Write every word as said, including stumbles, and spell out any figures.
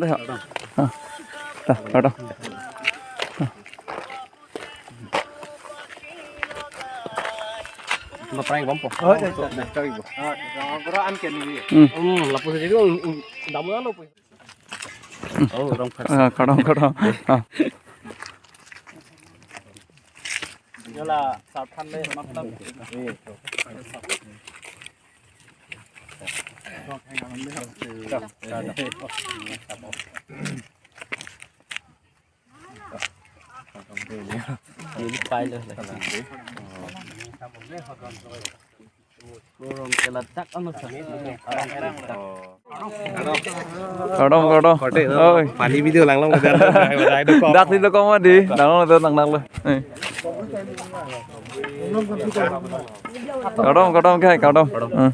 Dei ha. Ah. Ta, ta, ta. Maprank bompo. Oh, ya, ya, ya. Ah, orang orang an ke ni. Hmm. Hmm, lapu saja itu, hmm, damu anu, pu. Oh, orang. Ah, kardom, kardom. Ah. Yola, sathan le, matlab. Ini pai lo. Kurang kelatak ano sa. Kardom, kardom. Oi. Pani video langlang. Dak si lo komedi, langlang lo, langlang lo. Eh. Kardom, kardom, kai, kardom. Hmm.